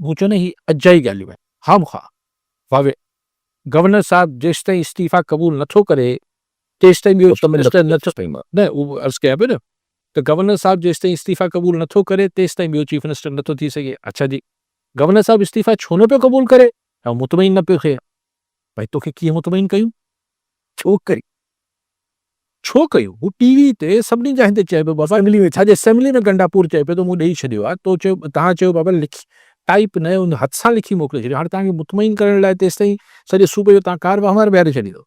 مون چيو نه هي اجائي ڳالهيون آهن خامخواه واوي گورنر صاحب جيستائين استعيفا قبول نٿو ڪري تيستائين ٻيو چيف منسٽر نٿو نه اهو عرض ڪيان پيو نه ته گورنر صاحب جيستائين استعيفا قبول نٿو ڪري تيستائين ٻيو چيف منسٽر نٿو ٿي سگهي. اڇا جي گورنر صاحب استعيفا ڇو نه پيو قبول ڪري؟ ۽ مطمئن نه پيو ٿئي. ڀائي توکي ڪيئن مطمئن ڪيون؟ ڇو ڪري؟ ڇو ڪيون؟ هو ٽي وي تي سڀني جاين تي چئي پيو بابا اسيمبلي ۾ ڇا جي اسيمبلي ۾ گنڊاپور چئي پيو ته مون ڏئي ڇڏيو آهي تو چيو توهان چيو بابا لکي ٽائيپ نه ان هٿ سان لکي موڪلي ڇڏيو هاڻي توهان کي مطمئن ڪرڻ لاء تيستائين سڄي صوبي جو توهان ڪار وهنوار بيهاري ڇڏيندو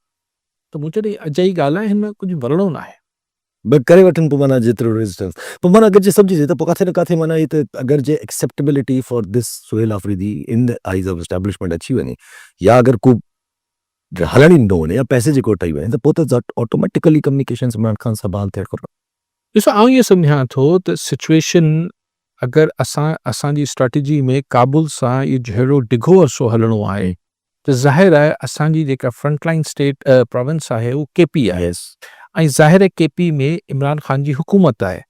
ته مون چيو ته هي اجائي ڳالهه آهي هن ۾ ڪجهه ورڻو ناهي. به ڪري وٺن پوء معنيٰ جيترو ريزسٽنس پوء معنيٰ اگر جي سمجهجي ته پوء ڪاٿي نه ڪاٿي معنيٰ هي ته اگر جي acceptability for this Sohail Afridi in the eyes of establishment اچي وڃي يا اگر ڪو هلڻ ئي ڏنو وڃي يا پئسي جي ڪو ٺهي وڃي ته پوء ته آٽوميٽيڪلي ڪميونيڪيشنس عمران خان سان بحال ٿيڻ کپن. ڏسو آئون ائين سمجهان ٿو ته سچويشن اگر اسان اسان جي اسٽريٽجي ۾ ڪابل سان اهو جهيڙو ڊگهو عرصو هلڻو آهي ته ظاهر آهي اسان جي جيڪا فرنٽ لائين اسٽيٽ پراونس آهي اهو ڪي پي آهي ۽ ظاهر آهي ڪي پي ۾ عمران خان جي حڪومت آهي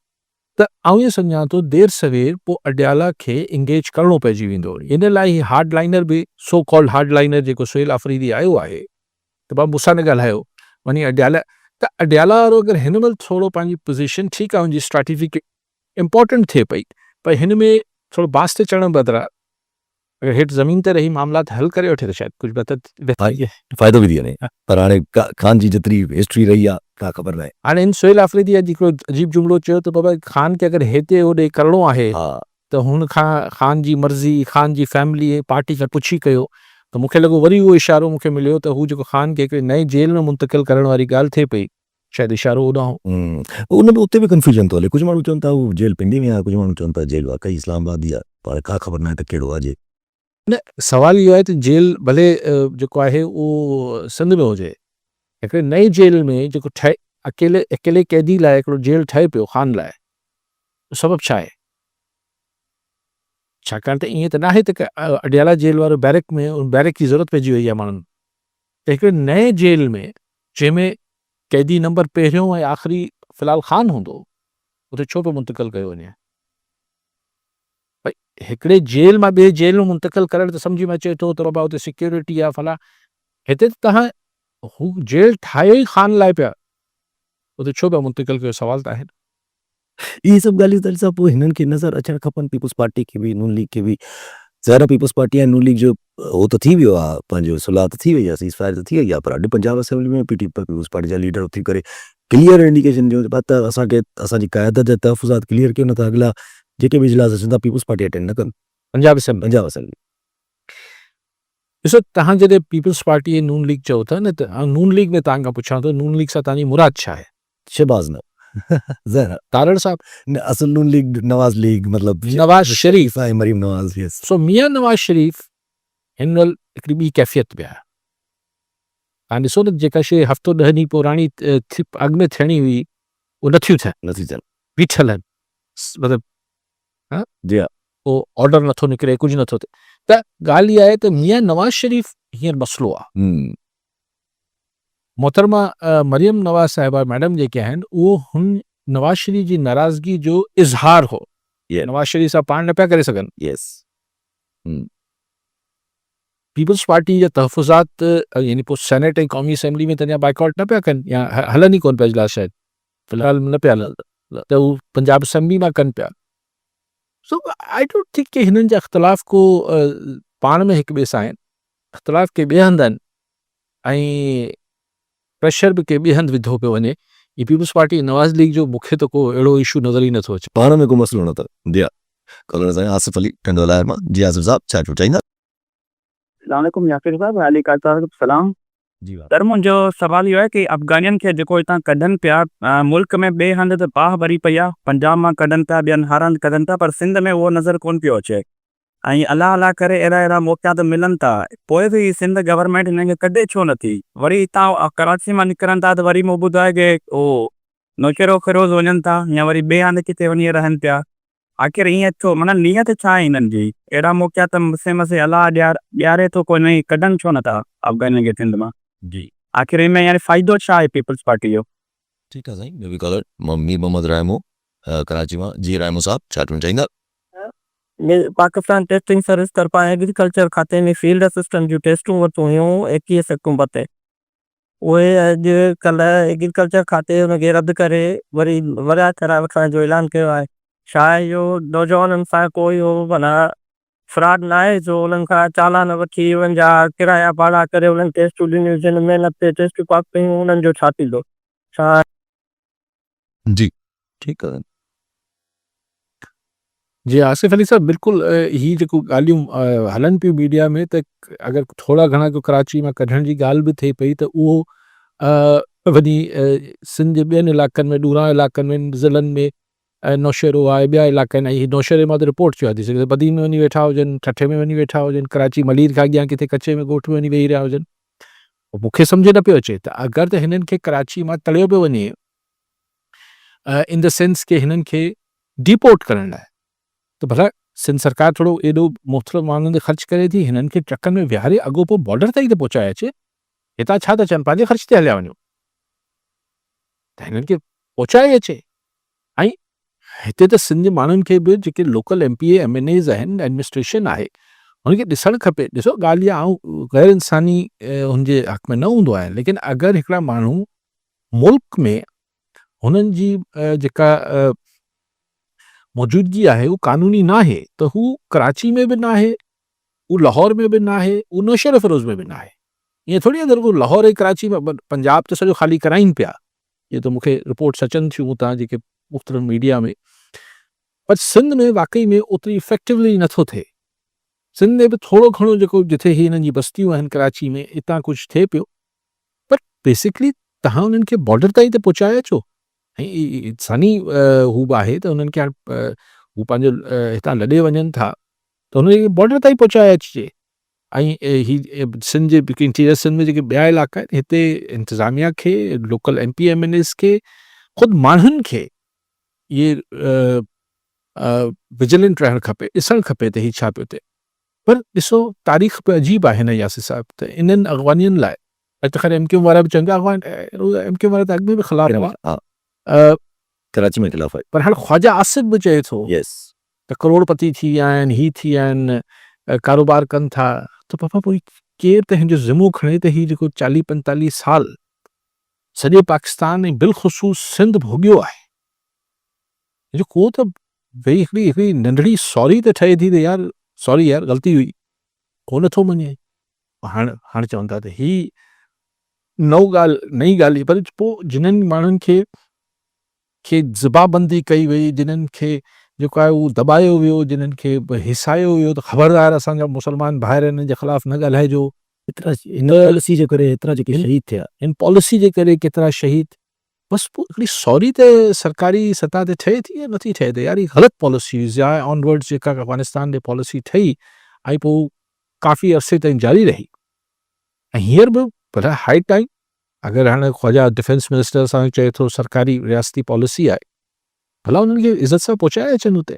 ته آئون ائين سمجهان ٿو دير سوير پوء اڊيالا کي انگيج ڪرڻو پئجي ويندو ان لاء هي هارڊ لائنر به سو ڪالڊ هارڊ لائنر جيڪو سهيل آفريدي آيو آهي ته بابا مون سان نه ڳالهايو وڃي اڊيالا ته اڊيالا وارو اگر هن مهل ٿورو پنهنجي پوزيشن ٺيڪ آهي ان جي اسٽريٽجڪ امپارٽنٽ ٿئي پئي پر هن ۾ ٿورو باس تي چڙهڻ بدران اگر هيٺ زمين تي رهي معاملات حل ڪري وٺي ته شايد ڪجهه بهتر ٿي. فائدو به ٿي وڃي پر هاڻي خان جي جيتري هسٽري رهي آ ڪا خبر ناهي. هاڻي هن سهيل آفريدي اڄ هڪڙو عجيب جملو چيو ته بابا خان کي اگر هتي هوڏي ڪرڻو آهي ته هن کان خان جي مرضي خان جي فيملي ۽ پارٽي کان پڇي ڪيو ته مون کي لڳو وري اهو اشارو مون کي مليو ته هو جيڪو خان کي هڪڙي نئين جيل ۾ منتقل ڪرڻ واري ڳالهه ٿئي پئي شايد اشارو اوڏانهن هو. ان ۾ اتي به ڪنفيوزن ٿو هلي. ڪجهه ماڻهو چون ٿا هو جيل پنڊي ۾ آهي، ڪجهه ماڻهو چون ٿا جيل واقعي اسلام آباد ئي آهي. پوء هاڻي ڪا خبر ناهي ته ڪهڙو آهي جيل. نه سوال اهو آهي ته جيل ڀلي جيڪو آهي اهو سنڌ ۾ هجي، هڪڙي نئين جيل ۾ جيڪو ٺهي اڪيلي اڪيلي قيدي لاء هڪڙو جيل ٺهي پيو خان لاء، اهو سبب ڇا آهي؟ ڇاڪاڻ ته ائين ته ناهي ته اڊيالا جيل وارو بيرڪ ۾ ان بيرڪ جي ضرورت پئجي وئي آهي ماڻهن ته هڪڙي نئين جيل ۾ جنهن ۾ قيدي نمبر پهريون ۽ آخري في الحال خان هوندو اتي ڇو پيو منتقل ڪيو وڃي؟ ڀئي هڪڙي جيل مان ٻئي جيل ۾ منتقل ڪرڻ ته سمجهه ۾ اچي ٿو ته بابا اتي سيڪيورٽي آهي فلاڻا هتي ته توهان هو جيل ٺاهيو ئي خان لاء پيا اتي ڇو پيا منتقل ڪيو سوال ته آهن. اهي سڀ ڳالهيون ته ڏسان پوء هنن کي نظر اچڻ کپن پيپلز پارٽي کي به نون ليگ کي به ظاهر آهي پيپلز پارٽي ۽ نون ليگ جو هو ته ٿي ويو آهي پنهنجو صلح ته ٿي وئي آهي سيز فائر ته ٿي وئي آهي پر اڄ پنجاب اسيمبلي ۾ پي ٽي پيپلز پارٽي جا ليڊر اٿي ڪري ڪليئر انڊيڪيشن ڏيو ته اسان کي اسان جي قيادت جا تحفظات ڪليئر ڪيو نه ته اڳلا جيڪي به اجلاس اچن ٿا پيپلز پارٽي اٽينڊ نه ڪندي پنجاب اسيمبلي پنجاب اسيمبلي ڏسو توهان جڏهن پيپلز پارٽي ۽ نون ليگ چئو ٿا نه ته نون ليگ ۾ توهان کان پڇان ٿو نون ليگ سان توهان جي مراد ڇا آهي؟ شهباز نه ظاهر تارڙ صاحب نه اصل نون ليگ نواز ليگ مطلب نواز شريف ۽ مريم نواز يس. سو ميان نواز شريف هن مهل هڪڙي ٻي ڪيفيت ۾ آهي. توهان ڏسو نه جيڪا شيء هفتو ڏهه ڏينهن پراڻي اڳ ۾ ٿيڻي هئي اهو نٿيون ٿين. نٿيون ٿين. بيٺل آهن مطلب ها جي ها. ڪو آرڊر نٿو نڪري ڪجهه نٿو ٿئي ته ڳالهه اها آهي ته ميان نواز شريف هينئر مسئلو آهي. محترمه مريم نواز صاحبه ميڊم جيڪي آهن اهو هن نواز شريف جي ناراضگي جو اظهار هو نواز شريف صاحب پاڻ نه پيا ڪري سگهن. پيپلز پارٽي جا تحفظات يعني پوء سينيٽ ۽ قومي اسيمبلي ۾ ته اڃا بائيڪاٽ نه پيا ڪن يا هلن ئي ڪونه پيا اجلاس شايد في الحال نه پيا هلن ته هو پنجاب اسيمبلي مان ڪن پيا سو I don't think ڪي هنن جا اختلاف ڪو پاڻ ۾ هڪ ٻئي سان آهن اختلاف ڪي ٻئي هنڌ آهن ۽ پريشر به ڪنهن ٻئي هنڌ وڌو پيو وڃي. هي پيپلز پارٽي ۽ نواز ليگ جو مون کي ته ڪو اهڙو اشو نظر ئي نٿو اچي. پاڻ ۾ ڪو مسئلو نه اٿن. جي ها ڪالر سائين آصف علي ٽنڊو الهيار مان جي آصف صاحب ڇا چوڻ چاهيندا. اسلام عليڪم ياسر صاحب علي قاضي صاحب سلام. جي ڀاء. سر منهنجو سوال اهو آهي ڪي افغانين کي جيڪو هتان ڪڍن پيا ملڪ ۾ ٻئي هنڌ ته باهه ٻري پئي آهي پنجاب مان ڪڍن پيا ٻين هر هنڌ ڪڍن پيا پر سنڌ ۾ اهو نظر ڪونه پيو اچي ۽ الله الله ڪري اهڙا اهڙا موقعا ته ملن ٿا پوء به هي سنڌ گورنمينٽ هنن کي ڪڍي ڇو نٿي؟ وري هتان ڪراچي مان نڪرن ٿا ته وري مون ٻڌو آهي ڪي هو نوشهروفيروز وڃن ٿا يا وري ٻئي هنڌ ڪٿي وڃي رهن پيا آخر ائين ڇو معنيٰ نيت ڇا آهي هنن جي اهڙا موقعا ته مسي مسي الله ڏياري ٿو ڪو هنن کي ڪڍن ڇو نٿا افغانين کي سنڌ مان جي. آخر ان ۾ يعني فائدو ڇا آهي پيپلز پارٽي جو؟ ٺيڪ آهي سائين ٻيو به ڪالر مير محمد رائمو ڪراچي مان جي رائمو صاحب ڇا چوڻ چاهيندا؟ پاڪستان ٽيسٽنگ سروس طرفان ايگريڪلچر کاتي ۾ فيلڊ اسسٽنٽ جون ٽيسٽون ورتيون هيون 21 سيپٽمبر تي اهي اڄ ڪلهه ايگريڪلچر کاتي ان کي رد ڪري وري وريا ڪرائي وٺڻ جو اعلان ڪيو آهي. ڇا اهو نوجوانن سان ڪو اهو معنيٰ فراڊ ناهي جو انهن کان چالان وٺي انهن جا ڪرايا ڀاڙا ڪري انهن ٽيسٽون ڏنيون جن محنت تي ٽيسٽون پاس ڪيون انهن جو ڇا ٿيندو؟ ڇا. جي ٺيڪ آ. جي آصف علي صاحب بلڪل هي جيڪو ڳالهيون هلن پيون ميڊيا ۾ ته اگر ٿورا گهڻا ڪو ڪراچي مان ڪڍڻ جي ڳالهه به ٿئي پئي ته اهو وڃي سنڌ جي ٻين علائقن ۾ ڏورانهن علائقن ۾ ضلعن ۾ نوشهرو آهي ٻيا علائقا آهن ۽ نوشهري مان ته رپورٽ ٿيو آهي ٿي سگهي ٿو بدين ۾ وڃي ويٺا هجن ٺٽي ۾ وڃي ويٺا هجن ڪراچي ملير کان اڳيان ڪٿي ڪچي ۾ ڳوٺ ۾ وڃي ويهي رهيا هجن مون کي سمجهه نه پيو اچي ته اگر ته هنن کي ڪراچي مان تڙيو پيو وڃي ان the sense ڪي هنن کي ڊيپورٽ ڪرڻ لاء ته ڀلا سنڌ سرڪار ٿورو ايڏو مختلف معاملن تي خرچ ڪري ٿي هنن کي ٽرڪن ۾ ويهاري اڳو پوء بارڊر تائين ته پهچائي اچي هتان ڇا ٿا چون پنهنجي خرچ تي هليا وڃو ته هنن کي پهچائي اچي ۽ هتي ته سنڌ جي ماڻهن کي به جيڪي local M P A M N As آهن ايڊمنسٽريشن آهي هن کي ڏسڻ کپي ڏسو ڳالهه اها آئون غير انساني هن جي حق ۾ نه هوندو آهيان ليڪن اگر هڪڙا ماڻهو ملڪ ۾ هنن جي جيڪا موجودگي آهي اهو قانوني ناهي ته هو ڪراچي ۾ به ناهي هو لاهور ۾ به ناهي هو نوشهروفيروز ۾ به ناهي ائين ٿوري آهي ته رڳو لاهور ۽ ڪراچي ۾ پنجاب ته سڄو خالي ڪرائين پيا اهو ته مون کي رپورٽس اچن ٿيون اتان جيڪي مختلف ميڊيا ۾ پر سنڌ ۾ واقعي ۾ اوتري افيڪٽولي نٿو ٿئي سنڌ ۾ به ٿورو گهڻو جيڪو جتي هي هنن جي بستيون آهن ڪراچي ۾ اتان ڪجهه ٿئي پيو پر بيسڪلي توهان انهن کي بارڊر تائين ته پهچائي اچو ۽ انساني هو به آهي ته انهن کي هاڻ هو پنهنجو هتان لڏي وڃن ٿا ته انهن کي بارڊر تائين پهچائي اچجي ۽ هي سنڌ جي انٽيريئر سنڌ ۾ جيڪي ٻيا علائقا آهن هتي انتظاميا کي local M P M N As کي خود ماڻهن کي اهي وجلنٽ رهڻ کپي ڏسڻ کپي ته هي ڇا پيو ٿئي پر ڏسو تاريخ به عجيب آهي نه ياسر صاحب ته انهن اغوانين لاء اڄ ته خير ايم ڪيو ايم وارا به چون پيا اغوان ايم ڪيو ايم وارا ته اڳ ۾ به خلاف هئا ڪراچي ۾ خلاف آهي پر هاڻ خواجه آصف به چئي ٿو يس ته ڪروڙ پتي ٿي ويا آهن هي ٿي ويا آهن ڪاروبار ڪن ٿا ته بابا پوء ڪير ته هن جو ذمو کڻي ته هي جيڪو 40 45 سال سڄي پاڪستان ۽ بالخصوص سنڌ ڀوڳيو آهي جو ڪو ته ويهي هڪڙي هڪڙي ننڍڙي سوري ته ٺهي ٿي ته يار سوري يار غلطي هئي ڪو نٿو مڃي هاڻ هاڻ چون ٿا ته هي نئون ڳالهه نئين ڳالهه پر پوء جنھن ماڻهن کي کي زبابندي ڪئي وئي جنھن کي جيڪو آهي اهو دٻايو ويو جنھن کي هيسايو ويو ته خبردار اسان جا مسلمان ڀائر انهن جي خلاف نه ڳالهائجو ايترا هن پاليسي جي ڪري ايترا جيڪي شهيد ٿيا هن پاليسي جي ڪري ڪيترا شهيد بس پوء هڪڙي سوري ته سرڪاري سطح تي ٺهي ٿي يا نٿي ٺهي ته يار هي غلط پاليسي هئي ضياء آنورڊز جيڪا افغانستان ڏي پاليسي ٺهي ۽ پوء ڪافي عرصي تائين جاري رهي ۽ هينئر به پر هائي ٽائيم اگر هاڻي خواجا ڊفينس منسٽر اسان کي چئي ٿو سرڪاري رياستي پاليسي آهي ڀلا انهن کي عزت سان پهچائي اچن اتي.